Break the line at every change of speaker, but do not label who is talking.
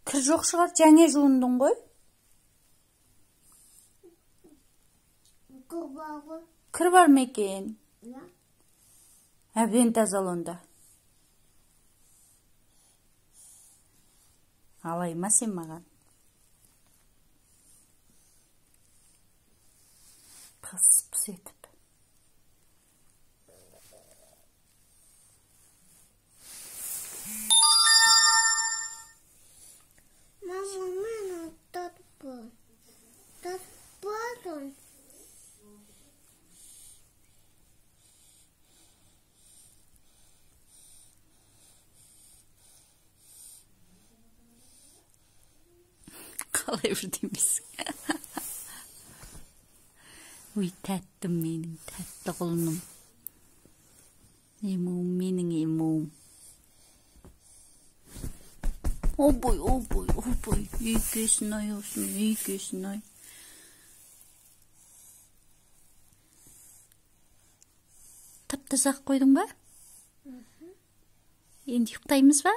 Кір жоқ шығар, жаңа жуындың ғой.
Кір бар ғой.
Кір бар ма екен?
Иә.
Әбден тазала онда. Алай ма сен маған? Пыс-пыс етіп.
Мама, мен татпа. Татпадым.
Қалай бірдемесің? Ой, тәттім менің, тәтті құлыным. Емуім менің, емуім. Обой, обой, обой, үйкесін ай осының, үйкесін ай. Тап-таза қылып қойдың ба? Енді ұйықтаймыз ба?